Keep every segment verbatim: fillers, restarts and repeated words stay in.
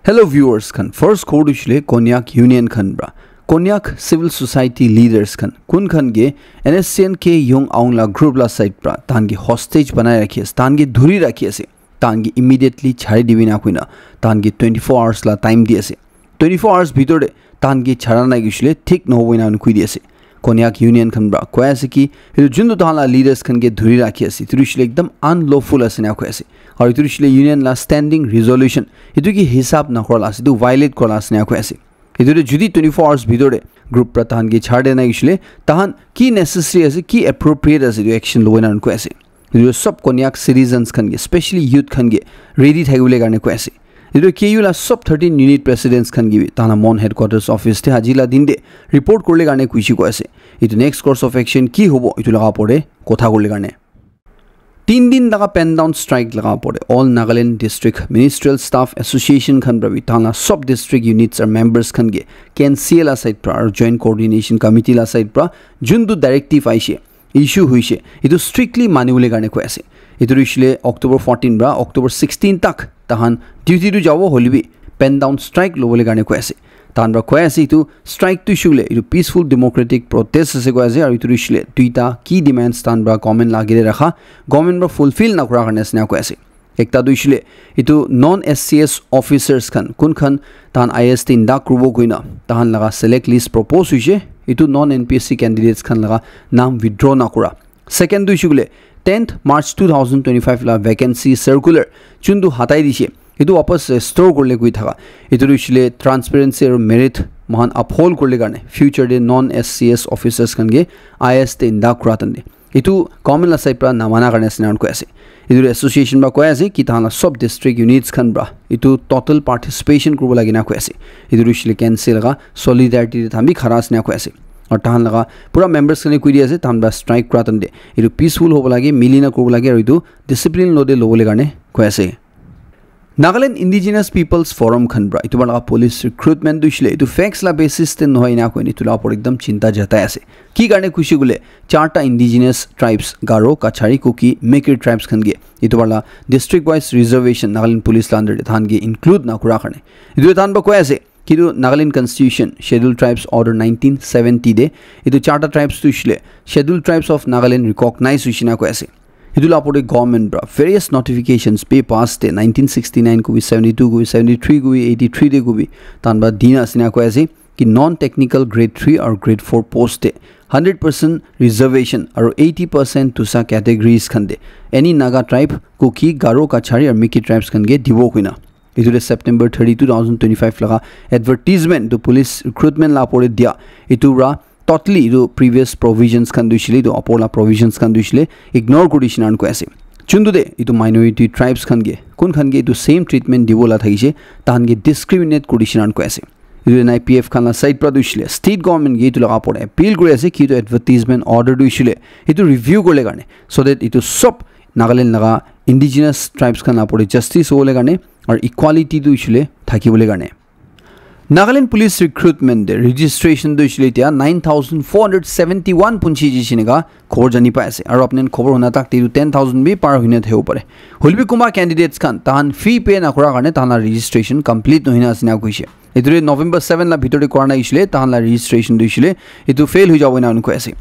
Hello viewers khan, first khobor tu hoishe le Konyak Union khan pra, Konyak civil society leaders khan, kun khan ke N S C N K Young Aung la group la side pra tahan ke hostage banai rakhi ase, tahan ke dhuri rakhi ase, tahan ke immediately chari dibi na koina tahan ke twenty-four hours la time di ase. Twenty-four hours bhitor te tahan ke chara nai hoishe le thik nohobo ena koi di ase. Konyak Union khan pra koi ase ki etu juntu tahan la leaders khan ke dhuri rakhi ase, etu hoishe le ekdam unlawful ase ena koi ase. Aru etu hoishe le union la standing resolution, etu ke hisab nakora la ase, etu violate kora la ase ena koi ase. Etu te jodi twenty-four hours bhitor te group pra tahan ke chari dia nai hoishe le, tahan ki necessary ase, ki appropriate ase, etu action lobo ena koi ase. Etu sob Konyak citizens khan ke, specially youth khan ke ready thakibole karne koi ase. Etu K U la sob thirteen unit presidents khan ke bi tahan la Mon headquarters office te aji la din te report kuribole karne koishe koi ase. Etu next course of action ki hobo, etu laga opor te kotha kuribole karne. Tin din laga pen down strike laga opor te All Nagaland District Ministerial Staff Association khan pra bi tahan la sob district units aru members khan ke K N C A la side pra aru Joint Coordination Committee la side pra juntu directive aishe, issue hoishe, etu strictly manibole karne koi ase. Etu hoishe le October fourteen pra October sixteen tak tahan duty tu jabo, hoile bi pen down strike lobole karne koi ase. Tahan pra koi ase etu strike tu hoishe le etu peaceful democratic protest ase koi ase, aru etu hoishe le duita ki demands tahan pra government la age te rakha, government pra fulfill nakora karne ase ena koi ase. Ekta tu hoishe le etu non S C S officers khan, kun khan tahan I A S te inda kuribo koina tahan laga select list propose hoishe, etu non N P S C candidates khan laga naam withdraw nakora. Second tu hoishe koile tenth March two thousand twenty-five la vacancy circular juntu hatai dishe, etu wapas restore kuribole koi thaka. Etu tu hoishe le transparency aru merit moikhan uphold kuribole karne future te non S C S officers khan ke I A S te inda kura tante etu government la side pra namana karne ase ena koi ase. Etu association pra koi ase ki tahan la sob district units khan pra etu total participation kuribo lage ena koi ase. Etu hoishe le K N C A laga solidarity te tahan bi khara ase ena koi ase. Aru tahan laga pura members khan ke koi di ase, tahan pra strike kura time te etu peaceful hobo lage, mili na kuribo lage, aru etu discipline lo te lobole karne koi ase. Nagaland Indigenous Peoples Forum khan pra etu pra laga police recruitment tu hoishe le etu facts la basis te nohoi ena koine etu la opor ekdam chinta jatai ase. Ki karne koishe koile charta indigenous tribes, Garo, Kachari, Kuki, Mikir tribes khan ke etu pra la district wise reservation Nagaland police la under te tahan ke include nakora karne. Etu tahan pra koi ase kitu Nagaland Constitution, Scheduled Tribes Order nineteen seventy te etu charta tribes tu hoishe le Scheduled Tribes of Nagaland recognize hoishe ena koi ase. Etu la opor te government pra various notifications pe pass te nineteen sixty-nine kobi, seventy-two kobi, seventy-three kobi, eighty-three te kobi tahan pra dina ase ena koi ase ki non technical grade three aru grade four post te hundred percent reservation aru eighty percent tusa categories khan te any Naga tribe, Kuki, Garo, Kachari aru Mikir tribes khan ke dibo koina. Etu te September thirty, two thousand twenty-five laga advertisement tu police recruitment la opor te dia, etu pra totally etu previous provisions khan tu hoishe le, etu opor la provisions khan tu hoishe le ignore kuri dishe ena koi ase. Juntu te etu minority tribes khan ke, kun khan ke etu same treatment dibo la thakishe, tahan ke discriminate kuri dishe ena koi ase. Etu N I P F khan la side pra tu hoishe le state government ke etu laga opor te appeal kuri ase ki etu advertisement order tu hoishe le etu review kuribole karne, so that etu sob Nagaland laga indigenous tribes khan la opor te justice hobole karne aru equality tu hoishe le thakibole karne. Nagaland Police Recruitment te registration tu hoishe le etia nine thousand four hundred seventy-one punchi jishe ena khobor jani pai ase. Aru apni khan khobor huna tak te etu ten thousand bi par hoina thakibo pare. Hoile bi kunba candidates khan tahan fee pay nakora karne tahan la registration complete nohoi na ase ena koishe. Etu re November seven la bhitor te kora nai hoishe le, tahan la registration tu hoishe le, etu fail hoi jabo ena koi ase.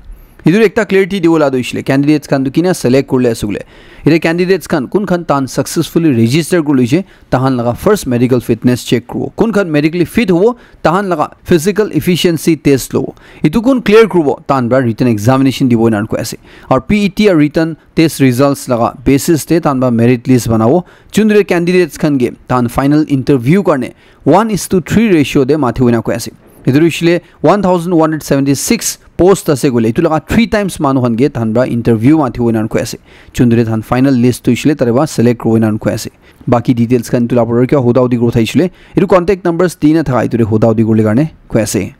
Etu re ekta clarity dibo la tu hoishe le, candidates khan tu kina select kurile ase koile. Etu candidates khan kun khan tahan successfully register kuri loise, tahan laga first medical fitness check kuribo. Kun khan medically fit hobo, tahan laga physical efficiency test lobo. Etu kun clear kuribo, tahan pra written examination dibo ena koi ase. Aru P E T aru written test results laga basis te tahan pra merit list banabo. Juntu candidates khan ke tahan final interview karne one is to three ratio te mati bo ena koi ase. Etu hoishe le one thousand one hundred seventy-six post ase koile, etu laga three times manu khan ke tahan pra interview mati bo ena koi ase. Juntu tahan final list tu hoishe le tare pra select kuribo ena koi ase. Baki details khan etu la opor te kiba huda hudi kuribo thakishi le, etu contact numbers dina thaka etu te huda hudi kuribole karne koi ase.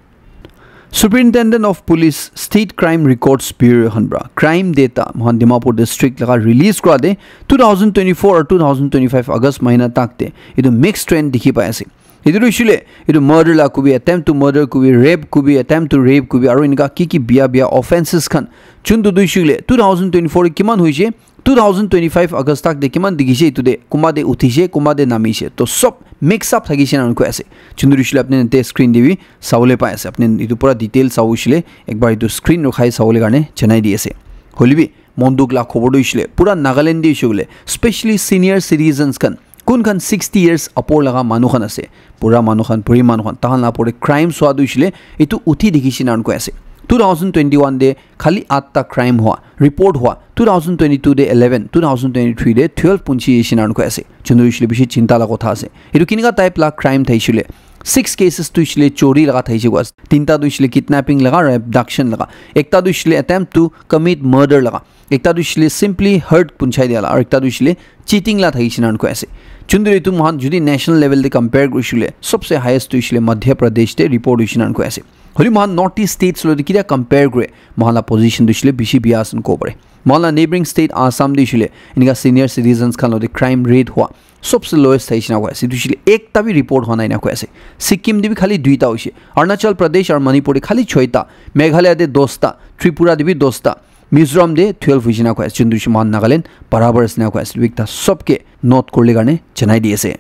Superintendent of Police State Crime Records Bureau khan pra crime data moikhan Dimapur district laga release kura te two thousand twenty-four aru two thousand twenty-five August mahina tak te etu mixed trend dikhi pai ase. Etu tu hoishe le, etu murder la kobi, attempt to murder kobi, rape kobi, attempt to rape kobi, aru enika ki ki bia bia offences khan, juntu tu hoishe le two thousand twenty-four te kiman hoishe, Two thousand twenty-five August tak de kiman dikhishe, itu de kumba de uthishe, kumba de namishe, to sob mix up thakishe na koi ase. Chunduri shile apni te screen de bi sabole pai ase. Apni itu pura detail sabo shile ekbar itu screen rokhai sabole karne janai di ase. Hoilebi mon dukh la khobor tu hoishe le pura Nagaland te hoishe koile, specially senior citizens khan, kun khan sixty years apor laga manu khan ase, pura manu khan, buri manu khan, tahan la apor te crime hua tu hoishe le itu uthi dikhishe na koi ase. Two thousand twenty-one te khali atta crime hua report hua, two thousand twenty-two te eleven, two thousand twenty-three te twelve punchi dikhishe na koi ase. Chunduri shile bishi chinta la kotha ase. Itu kineka type la crime thaishe le, six cases tu hoishe le chori laga thaishe koi ase, tinta tu hoishe le kidnapping laga aru abduction laga, ekta tu hoishe le attempt to commit murder laga, ekta tu hoishe le simply hurt punchai dia la, aru ekta tu hoishe le cheating la thaishe na koi ase. Chunduri itu mohan jodi national level te compare kurishe le sobse highest tu hoishe le Madhya Pradesh te report hoishe na koi ase. Hoilebi mohan North East states lo te kila compare kure, mohan la position tu hoishe le bishi biya ase kobo pare. Mohan la neighboring state Assam te hoishe le eneka senior citizens khan lo te crime rate hua sobse lowest thaishe na koi ase. Itu hoishe le ekta bi report hua nai na koi ase. Sikkim te bi khali duita hoishe. Arunachal Pradesh aru Manipur te khali choita. Meghalaya te dosta. Tripura te bi dosta. Mizoram te twelve hoishe na koi ase. Chunduri shile mohan Nagaland barabar ase na koi ase. Itu ekta sobke note kurle karne janai di ase.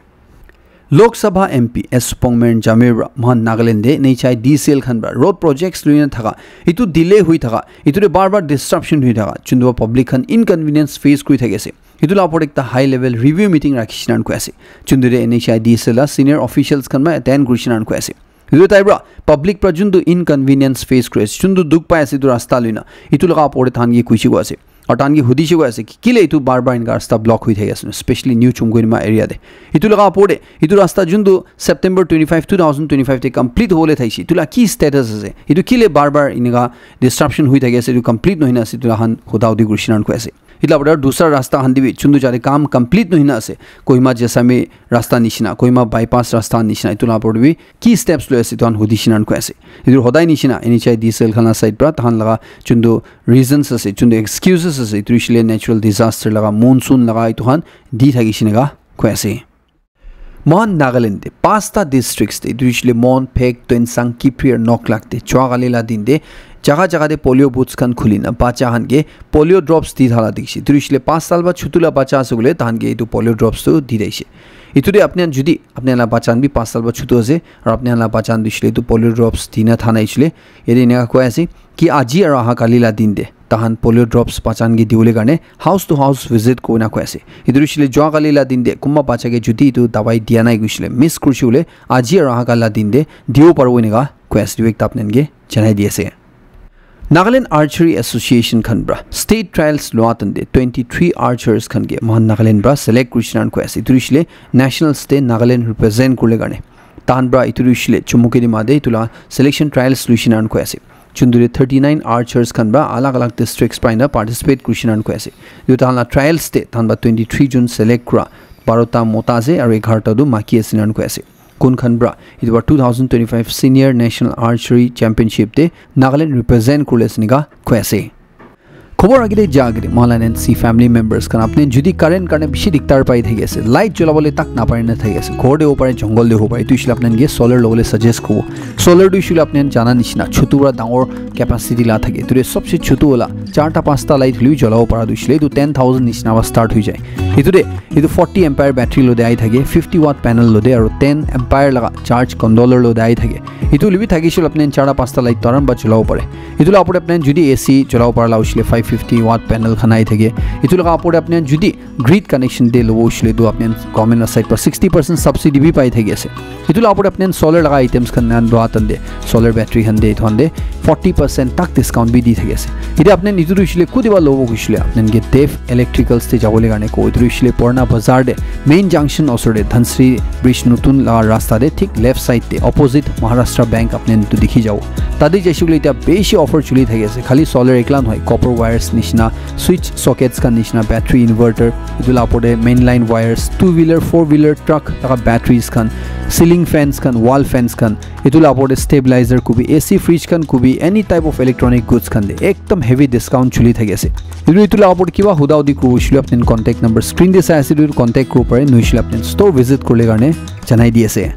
Lok Sabha M P S Supongmeren Jamir pra mohan Nagaland te N H I D C L khan pra road projects luina thaka, itu delay hui thaka, itu te bar bar disruption hui thaka, chundua public khan inconvenience face kuri thaki ase. Itu la opor te ekta high level review meeting rakhishe na koi ase. Chundu te N H I D C L la senior officials khan pra attend kurishe na koi ase. Itu tai pra public pra juntu inconvenience face kuri ase, juntu dukh pai ase itu rasta luina, itu laga opor te tahan ke kuishe koi ase. Aru tahan ke hudishe koi ase ki kile itu bar bar eneka rasta block hui thaki ase, especially New Chumkoima area te. Itu laga opor te itu rasta juntu September twenty-five, two thousand twenty-five te complete hobole thaishe, itu la ki status ase? Itu kile bar bar eneka disruption hui thaki ase, itu complete nohoi na ase, itu la khan huda hudi kurishe na koi ase. Itu la opor te dusra rasta khan te bi juntu jate kam complete nohoi na ase, Kohima Jessami rasta nishina, Kohima bypass rasta nishina, itu la opor te bi ki steps loi ase, itu khan hudishe na koi ase. Itu hodai nishina N H I D C L khan la side pra tahan laga juntu reasons ase, juntu excuses ase, itu hoishe le natural disaster laga, monsoon laga, itu khan di thakishe eneka koi ase. Mohan Nagaland te pasta districts te, itu hoishe le Mon, Phek, Tuensang, Kiphire, Noklak te jua kali la din te jaga jaga te polio booths khan khulina bacha khan ke polio drops di thala dikhishe. Itu hoishe le paanch sal pra chutu la bacha ase koile tahan ke itu polio drops tu di thaishe. Itu te apni khan jodi apni khan la bacha khan bi paanch sal pra chutu ase aru apni khan la bacha khan tu hoishe le itu polio drops dina tha nai hoishe le, yate eneka koi ase ki aji aru aha kali la din te tahan polio drops bacha khan ke dibole karne house to house visit kurina koi ase. Itu hoishe le jua kali la din te kunba bacha ke jodi itu dawai dia nai hoishe le, miss kurishe koile aji aru aha kali la din te dibo paribo eneka koi ase. Itu ekta apni khan ke janai di ase. Nagaland Archery Association khan pra state trials lua tante twenty-three archers khan ke mohan Nagaland pra select kurishe na koi ase. Itu hoishe le national state Nagaland represent kurle karne tahan pra itu hoishe le Chumukidima te itu la selection trials luishe na koi ase. Juntu te thirty-nine archers khan pra alag alag districts pra ena participate kurishe na koi ase. Itu tahan la trials te tahan pra twenty-three jun select kura, barota mota ase aru egarta tu maki ase na koi ase. Kun khan pra itu pra two thousand twenty-five Senior National Archery Championship te Nagaland represent kurle ase eneka koi ase. Khobor agete ja agete mohan la N C family members khan, apni jodi current karne bishi diktar pai thaki ase, light jolabole tak napari na thaki ase, ghor te hobo pare, jungle te hobo pare, itu hoishe le apni khan ke solar lobole suggest kuribo. Solar tu hoishe le apni khan jana nishina chutu pra dangor capacity la thake. Itu te sobse chutu wala charta panchta light hoilebi jolabo para tu hoishe le itu ten thousand nishina pra start hoi jai. Itu te itu forty ampere battery loi te ahi thake, fifty watt panel loi te aru ten ampere laga charge controller loi te ahi thake. Itu hoilebi thakishe le apni khan charta panchta light tu aram pra jolabo pare. Itu la opor te apni khan jodi A C jolabo para la hoishe le five fifty watt panel khan ahi thake. Itu laga opor te apni khan jodi grid connection te lobo hoishe le tu apni khan government la side pra sixty percent subsidy bi pai thaki ase. Itu la opor te apni khan solar laga items khan nan lua tante, solar battery khan te, itu khan te forty percent tak discount bi di thaki ase. Ite apni khan itu hoishe le kutiba lobo hoishe le apni khan ke Dev Electricals te jabole karne ko. Itu hoishe le Purana Bazar te, main junction osor te, Dhansiri Bridge notun laga rasta te thik left side te, opposite Maharashtra Bank apni khan itu dikhi jabo. Tate jaishe koile itya bishi offer chuli thaki ase. Khali solar ekla nohoi, copper wires nishina, switch sockets khan nishina, battery inverter, itu la opor te main line wires, two wheeler, four wheeler, truck laga batteries khan, ceiling fans khan, wall fans khan, itu la opor te stabilizer kubi, A C fridge khan kubi, any type of electronic goods khan te ekdam heavy discount chuli thaki ase. Itu, itu la opor te kiba huda hudi kuribo hoishe le apni khan contact number screen te sai ase, itu contact kuribo pare, nohoishe le apni khan store visit kurle karne janai di ase.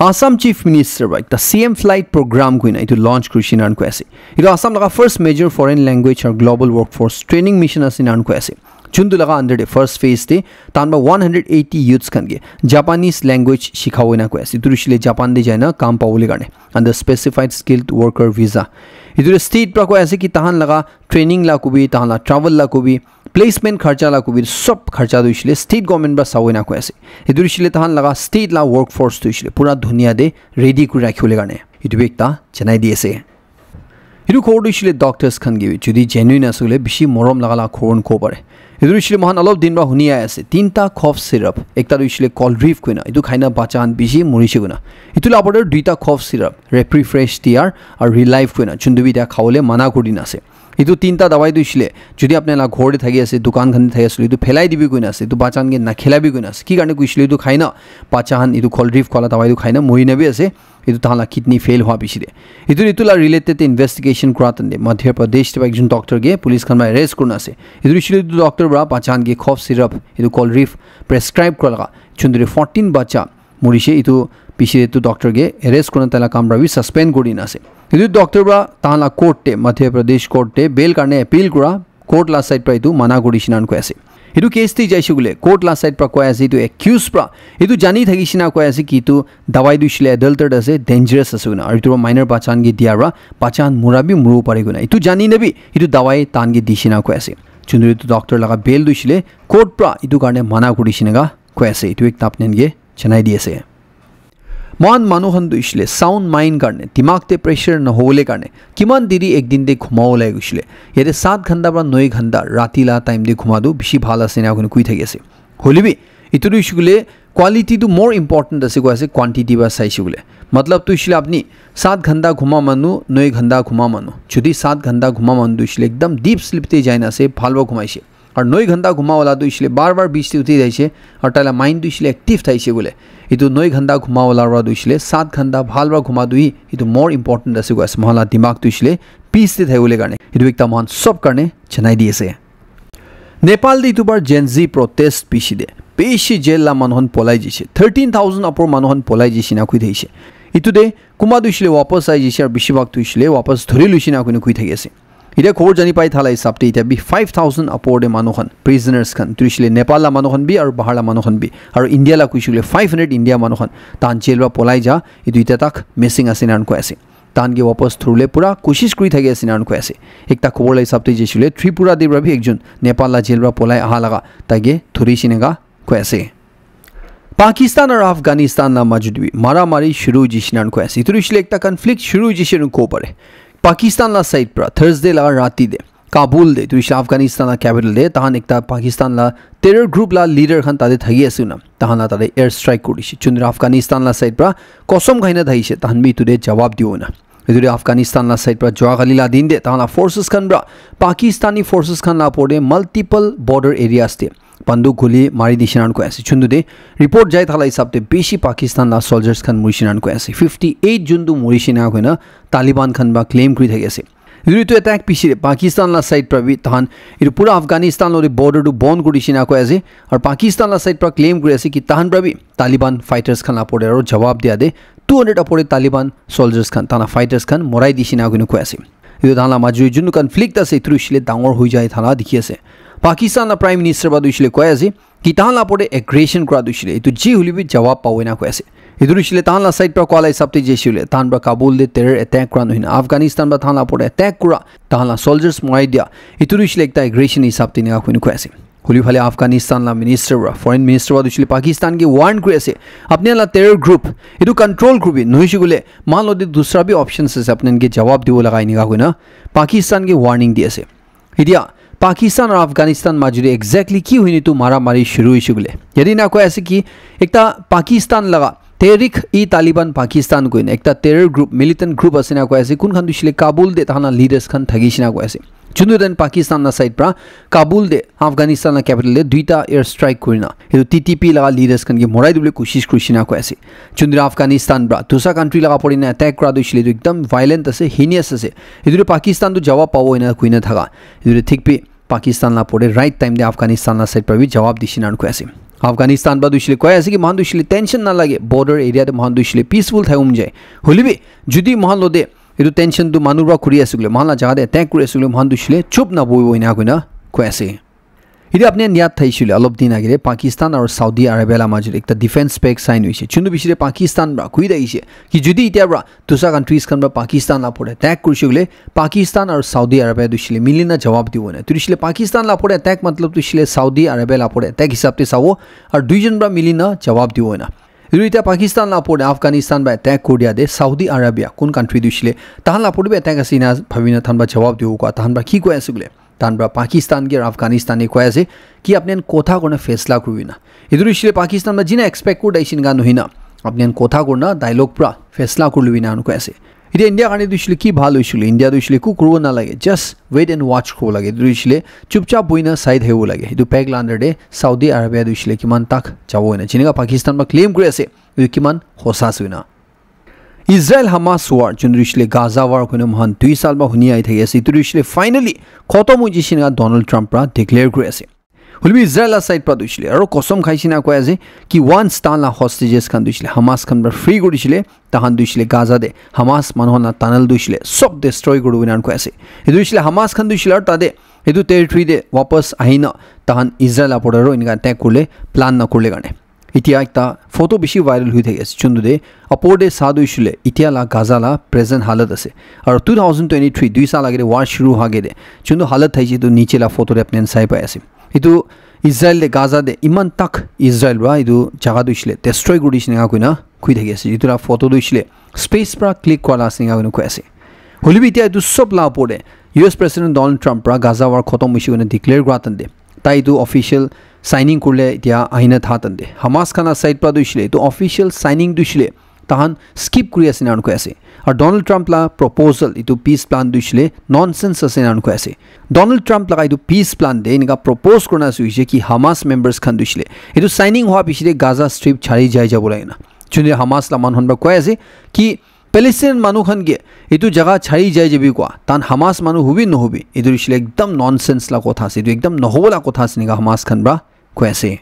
Assam Chief Minister pra ekta C M Flight Program koina itu launch kurishe na koi ase. Itu Assam laga first major foreign language aru global workforce training mission ase na koi ase. Chundu laga under de first phase de tahan ba one hundred eighty youths khan ke Japanese language shikhabo ena koi ase. Itu hoishile Japan de jaina kam pabole karne under specified skilled worker visa. Itu de state pra koi ase ki tahan laga training la kobi, tahan la travel la kobi, placement kharcha la kobi, sob kharcha tu hoishile state government pra sabo ena koi ase. Itu hoishile tahan laga state la workforce tu hoishile pura dunia de ready kuri rakhibole karne. Itu bi ekta janai di ase. Itu khobor tu hoishile doctors khan ke bi jodi genuine ase hoile bishi morom laga la khobor kobo pare. Itu hoishile moikhan olop din pra huni ahi ase. Tinta cough syrup, ekta tu hoishile cold reef koina. Itu khaina bacha khan bishi morise koina. Itu la opor te duita cough syrup, Repri Fresh T R aru Relife koina. Chundu bi tia khabole mana kuri dina ase. Itu tinta dawai tu hoishile, jodi apni la ghor te thaki ase, dukan khan te thaki ase, itu phelai dibi koina ase, itu bacha khan ke nakhelabi koina ase. Ki karne koishile itu khaina, bacha khan itu cold reef kola dawai tu khaina mori na bi ase. Itu tahan la kidney fail hua bishi de. Itu, itu la related investigation kura tande Madhya Pradesh te ba ekjon doctor ke police khan para arrest kurina ase. Itu hoishile itu doctor para bacha khan ke cough syrup, itu cold reef prescribe kura laga. Chunduri fourteen bacha morise itu piche itu doctor ke arrest kurina taila kam para bi suspend kuri dina ase. Itu doctor para tahan la court te, Madhya Pradesh court te bail karne appeal kura, court la side pra itu mana kuri shina koi ase. Itu case te jaise koile court la side pra koi ase itu accused pra itu jani thaki shina koi ase ki itu dawai tu hoishile adulterate ase, dangerous ase koina. Aru itu minor bacha khan ke dia pra bacha khan mura bi muribo pare koina. Itu jani na bi itu dawai tahan ke di shina koi ase. Chunduri itu doctor laga bail tu hoishile court pra itu karne mana kuri shina koi ase. Itu ekta apni khan ke janai di ase. Mohan manu khan tu hoishile sound mind karne, dimag te pressure nohobole karne, kiman deri ek din te ghumabo lage koishile. Yate saat ghanta pra noi ghanta rati la time te ghuma tu bishi bhal ase ena koi thaki ase. Hoile bi, itu tu hoishile quality tu more important ase koi ase quantity pra saise koile. Matlab tu hoishile apni saat ghanta ghuma manu, noi ghanta ghuma manu. Jodi saat ghanta ghuma manu tu hoishile ekdam deep sleep te jaina ase, bhal pra ghumaise. Aru noi ghanta ghuma wala tu hoishile bar bar bich te uthi jaise, aru taila mind tu hoishile active thaise koile. Itu noi ghanta ghuma wala pra tu hoishile saat ghanta bhal pra ghuma tu hi itu more important ase koi ase. Mohan la dimag tu hoishile peace te thakibole karne. Itu ekta mohan sob karne janai di ase. Nepal te itu bar Gen Z protest bishi de. Bishi jail la manu khan polai jise. Thirteen thousand upor manu khan polai jise na koi thaise. Itu de kunba tu hoishile wapas ai jise aru bishi bhag tu hoishile wapas dhuri luise na koi thaki ase. Itya khobor jani pai thala hisab te itya bi five thousand upor te manu khan, prisoners khan, tu hoishile Nepal la manu khan bi aru bahar la manu khan bi, aru India la koishile five hundred India manu khan, tahan jail pra polai ja, itu itya tak missing ase nan koi ase. Tahan ke wapas dhurle pura koshish kuri thaki ase nan koi ase. Ekta khobor la hisab te jaishile Tripura te pra bi ekjon Nepal la jail pra polai aha laga tai ke dhuri shina koi ase. Pakistan aru Afghanistan la majud bi mara mari shuru hoijishe nan koi ase. Itu hoishile ekta conflict shuru hoijishe nan kobo pare. Pakistan la side pra Thursday la rati de Kabul de, itu hoishile Afghanistan la capital de, tahan ekta Pakistan la terror group la leader khan tate thaki ase na, tahan la tate air strike kuri dishe. Chundra Afghanistan la side pra kosam khaina thakishe, tahan bi itu de jawab dibo na. Itu de Afghanistan la side pra jua kali la din de, tahan la forces khan pra Pakistani forces khan la opor de multiple border areas de banduk guli mari dishe nan koi ase. Chundu de report jai thala hisab de bishi Pakistan la soldiers khan murishe nan koi ase. Fifty eight jun tu murishe na koina Taliban khan pra claim kuri thaki ase. Itu, itu attack piche de Pakistan la side pra bi tahan itu pura Afghanistan lori border tu bon kuri dishe na koi ase. Aru Pakistan la side pra claim kuri ase ki tahan pra bi Taliban fighters khan la opor de aru jawab dia de two hundred opor de Taliban soldiers khan, tahan la fighters khan morai dishe na koi ase. Itu tahan la majud jun conflict ase, itu hoishile dangor hoi jai thala dikhi ase. Pakistan la Prime Minister pra tu hoishile koi ase ki tahan la opor de aggression kura tu hoishile itu ji hoile bi jawab pabo ena koi ase. Itu hoishile tahan la side pra koa la hisab te jaishile, tahan pra Kabul de terror attack kura nohoi na Afghanistan pra tahan la opor de attack kura, tahan la soldiers morai dia, itu hoishile ekta aggression hisab te ena koi ase. Holi phale Afghanistan la minister pra, foreign minister pra tu hoishile Pakistan ke warn kuri ase, apni la terror group itu control kuribi, nohoishe koile mohan lode dusra bi options ase, apni ke jawab dibo laga ena koina Pakistan ke warning di ase. Itya Pakistan aru Afghanistan majud de exactly ki hoine tu mara mari shuru hoishe koile, yate ena koi ase ki ekta Pakistan laga Tehrik-e-Taliban Pakistan koina ekta terror group, militant group ase na koi ase, kun khan tu hoishile Kabul de tahan la leaders khan thakishe na koi ase. Chundu den Pakistan la side pra Kabul de Afghanistan la capital de duita air strike kurina itu T T P laga leaders khan ke morai dibole koshish kurishe na koi ase. Chundra Afghanistan pra dusra country laga opor de attack kura tu hoishile tu ekdam violent ase, heinous ase. Itu tu Pakistan tu jawab pabo ena koina thaka. Itu tu thik bi Pakistan la opor de right time de Afghanistan la side pra bi jawab dishe nan koi ase. Afghanistan pra tu hoishile koi ase ki mohan tu hoishile tension na lage, border area de mohan tu hoishile peaceful thakibole mon jai. Holi bi jodi mohan lode itu tension tu manu pra kuri ase koile, mohan la jaga de attack kuri ase koile, mohan tu hoishile chup na bohibo ena koina koi ase. Ite apni khan yaad thaishe koile olop din agete Pakistan aru Saudi Arabia la majot ekta defense pact sign hoise. Chuntu bishi te Pakistan pra koi thakishe ki jodi itya pra dusa countries khan pra Pakistan la opor te attack kurishe koile Pakistan aru Saudi Arabia tu hoishe koile mili na jawab dibo na. Tu hoishe koile Pakistan la opor te attack matlab tu hoishe koile Saudi Arabia la opor te attack hisab te sabo aru duijon pra mili na jawab dibo na. Etu etiya Pakistan la opor te Afghanistan pra attack kuri dia te Saudi Arabia kun country tu hoishe koile tahan la opor te bi attack ase na bhabi na tahan pra jawab dibo koa tahan pra ki koi ase koile tahan pra Pakistan ke aru Afghanistan ke koi ase ki apni khan kotha kurina faisla kuribi na. Etu tu hoishe koile Pakistan pra jina expect kuri thakishe enika nohoi na apni khan kotha kurina dialogue pra faisla kuri lobi na koi ase. Etiya India karne tu hoishe koile ki bhal hoishe koile India tu hoishe koile eku kuribo nalage, just wait and watch kuribo lage. Etu tu hoishe koile chupchap bohi na sai thakibo lage. Etu pact la under te Saudi Arabia tu hoishe koile kiman tak jabo koina. Jenika Pakistan pra claim kuri ase, etu kiman hosa ase koina. Israel Hamas war, juntu tu hoishe koile Gaza war koina moikhan dui saal pra huni ahi thaki ase. Etu tu hoishe koile finally khotom hoi jaise enika Donald Trump pra declare kuri ase. Hoilebi Israel la side pra tu hoishe koile aro kosom khaishe enika koi ase ki once tahan la hostages khan tu hoishe koile Hamas khan pra free kuri dishile, tahan tu hoishe koile Gaza te Hamas manu khan la tunnel tu hoishe koile sob destroy kuribo enika koi ase. Etu hoishe koile Hamas khan tu hoishe koile aro tate etu territory te wapas ahina tahan Israel la opor te aro enika attack kuribole plan nakuribole karne. Etiya ekta photo bishi viral hoi thaki ase. Juntu te opor te sa tu hoishe koile etiya la Gaza la present halat ase. Aru two thousand twenty-three, dui saal agete war shuru hwa agete juntu halat thaishe etu niche la photo te apni khan sai pai ase. Etu Israel te Gaza te iman tak Israel pra etu jaga tu hoishe koile destroy kuri dishe enika koina koi thaki ase. Etu la photo tu hoishe koile space pra click kura la ase enika koina koi ase. Hoilebi etiya etu sob la opor te U S President Donald Trump pra Gaza war khotom hoishe koina declare kura time te tai etu official signing kurile etiya ahina tha time te Hamas khan la side pra tu hoishe koile etu official signing tu hoishe koile tahan skip kuri ase enika koi ase. Aru Donald Trump la proposal etu peace plan tu hoishe koile nonsense ase enika koi ase. Donald Trump laga etu peace plan te enika propose kurina ase hoishe ki Hamas members khan tu hoishe koile etu signing hwa piche te Gaza Strip chari jai jabo lage na. Juntu Hamas la manu khan pra koi ase ki Palestinian manu khan ke etu jaga chari jai jabi koa, tahan Hamas manu hobi nohobi, etu hoishe koile ekdam nonsense la kotha ase, etu ekdam nohobo la kotha ase enika Hamas khan pra koi ase.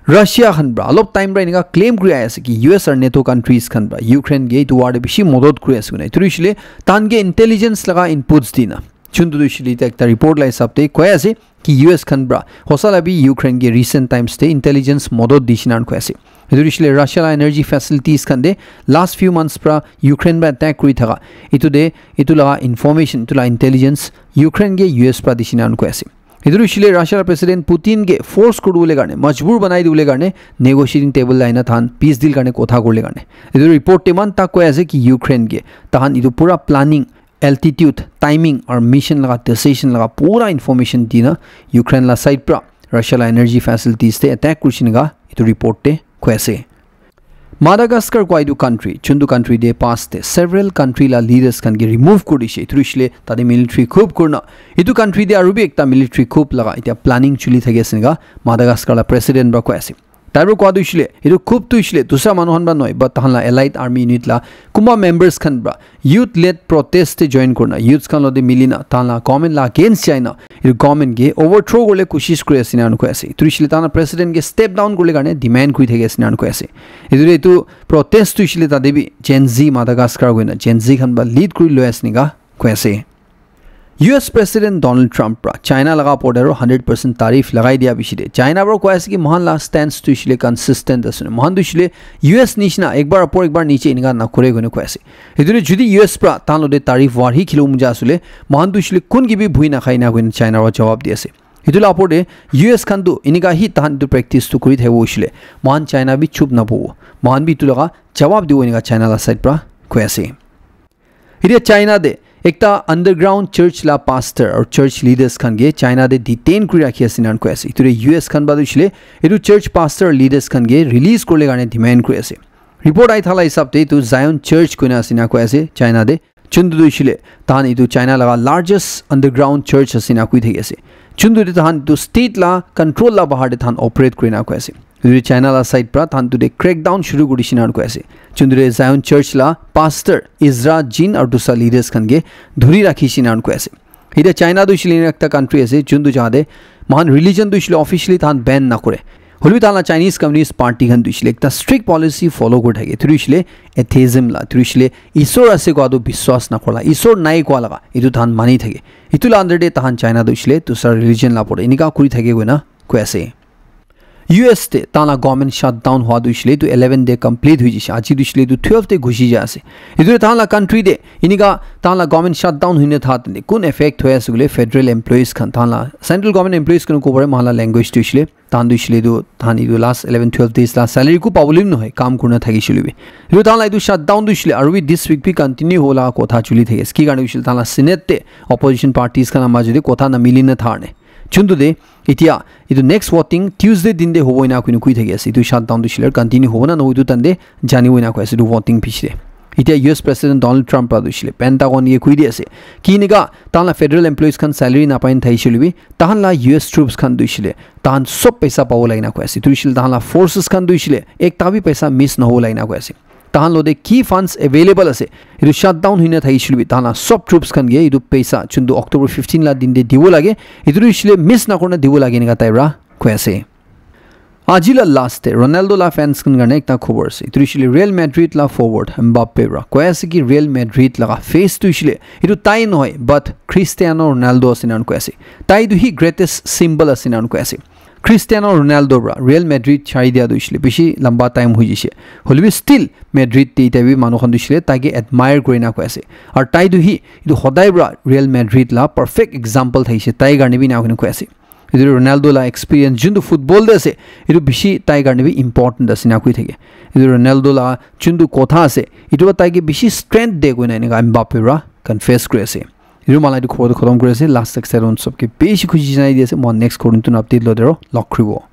Russia khan pra olop time pra enika claim kuri ahi ase ki U S aru NATO countries khan pra Ukraine ke etu war te bishi modot kuri ase koina. Etu hoishe koile tahan ke intelligence laga inputs dina. Juntu tu hoishe koile etiya ekta report la hisab te koi ase ki U S khan pra hosa la bi Ukraine ke recent times te intelligence modot dishe enika koi ase. Etu hoishe koile Russia la energy facilities khan te last few months pra Ukraine pra attack kuri thaka etu te etu laga information, etu la intelligence Ukraine ke U S pra dishe enika koi ase. Etu tu hoishe koile Russia la President Putin ke force kuribole karne, majbur banai dibole karne negotiating table la ahina tahan peace deal karne kotha kuribole karne. Etu report te iman tak koi ase ki Ukraine ke tahan etu pura planning, altitude, timing aru mission laga decision laga pura information dina Ukraine la side pra Russia la energy facilities te attack kurishe enika etu report te koi ase. Madagascar koa etu country, juntu country te past te several country la leaders khan ke remove kuri dishe, etu hoishe koile tate military coup kurina etu country te aru bi ekta military coup laga etiya planning chuli thaki ase enika Madagascar la president pra koi ase. Tai pra koa tu hoishe koile etu coup tu hoishe koile dusra manu khan pra nohoi, but tahan la allied army unit la kunba members khan pra youth led protest te join kurina, youths khan logote milina tahan la government la against jaina etu government ke overthrow kuribole koshish kuri ase enika koi ase. Etu hoishe koile tahan la president ke step down kuribole karne demand kuri thaki ase enika koi ase. Etu te etu protest tu hoishe koile tate bi Gen Z Madagascar koina Gen Z khan pra lead kuri loi ase enika koi ase. U S President Donald Trump pra China laga opor te aru hundred percent tariff lagai dia piche te China pra koi ase ki moikhan la stance tu hoishe koile consistent ase. Moikhan tu hoishe koile U S nishina ekbar upor ekbar niche enika nakure koina koi ase. Etu te jodi U S pra tahan logote tariff war hi khilo muja ase koile, moikhan tu hoishe koile kun ke bi bhui nakhai enika koina China pra jawab di ase. Etu la opor te U S khan tu enika hi tahan etu practice tu kuri thakibo hoishe koile, moikhan China bi chup nabobo. Moikhan bi etu laga jawab dibo enika China la side pra koi ase. Etiya China te ekta underground church la pastor aru church leaders khan ke China te detain kuri rakhi ase enika koi ase. Etu te U S khan pra tu hoishe koile etu church pastor leaders khan ke release kuribole karne demand kuri ase. Report ahi thala hisab te etu Zion Church koina ase enika koi ase China te. Juntu tu hoishe koile tahan etu China laga largest underground church ase enika koi thaki ase. Juntu te tahan etu state la control la bahar te tahan operate kuri enika koi ase. Etu China la side pra tahan etu te crackdown shuru kuri dishe enika koi ase. Juntu te Zion Church la pastor Ezra Jean aru dusra leaders khan ke dhuri rakhishe enika koi ase. Etiya China tu hoishe koile ekta country ase, juntu jaga te moikhan religion tu hoishe koile officially tahan ban nakure. Hoilebi tahan la Chinese Communist Party khan tu hoishele ekta strict policy follow kuri thake. Etu tu hoishele atheism la, etu tu hoishele Isor ase koa tu biswas nakora la, Isor nai koa laga, etu tahan mani thake. Etu la under te tahan China tu hoishele dusra religion la pore enika kuri thake koina koi ase. U S te tahan la government shutdown hua tu hoishele etu eleven te complete hoi jishe. Aji tu hoishele etu twelve te gushi ja ase. Etu tahan la country te enika tahan la government shutdown hoina tha tene kun affect hoi ase koile federal employees khan, tahan la central government employees khan ko pore, mohan la language tu hoishele tahan tu hoishele etu tahan etu last eleven twelve days la salary ku pabole bi nohoi, kam kurina thakishe hoilebi. Etu tahan la etu shutdown tu hoishele aru bi this week bi continue hola kotha chuli thaki ase. Ki karne hoishele tahan la Senate te opposition parties khan la majo te kotha namili na tharne. Chuntu de etia etu next voting Tuesday din de hobo ena koina koi thaki ase. Etu shutdown tu hoishele continue hobo na nohoi etu tahan de janibo ena koi ase etu voting piche de. Etia U S President Donald Trump pra tu hoishele Pentagon ye koi di ase. Ki enika tahan la federal employees khan salary napai na thakishe hoilebi tahan la U S troops khan tu hoishele tahan sob paisa pabo lagina koi ase. Etu hoishele tahan la forces khan tu hoishele ekta bi paisa miss nahobo lagina koi ase. Tahan lo de ki funds available ase, etu shutdown hoina thakishe hoilebi tahan la sob troops khan ke etu paisa chuntu October fifteen la din de dibo lage, etu tu hoishele miss nakorina dibo lage enika tai pra koi ase. Aji la last te Ronaldo la fans khan karne ekta khobor ase. Etu tu hoishele Real Madrid la forward Mbappe pra koi ase ki Real Madrid laga face tu hoishele etu tai nohoi but Cristiano Ronaldo ase ena koi ase. Tai tu hi greatest symbol ase ena koi ase. Cristiano Ronaldo pra Real Madrid chari dia tu hoishele bishi lamba time hoi jishe. Hoilebi still Madrid te etia bi manu khan tu hoishele tai ke admire kurina koi ase. Aru tai tu hi etu hodai pra Real Madrid la perfect example thakishe. Tai karne bi ena koi ase. Etu Ronaldo la experience juntu football de ase, etu bishi tai karne bi important ase ena koi thake. Etu Ronaldo la juntu kotha ase, etu pra tai ke bishi strength de koina enika Mbappe pra confess kuri ase. Etu mala etu khobor tu khotom kuri ase. Last excitement sob ke bishi khushi janai di ase. Moi next khobor notun update lo dero log kuribo.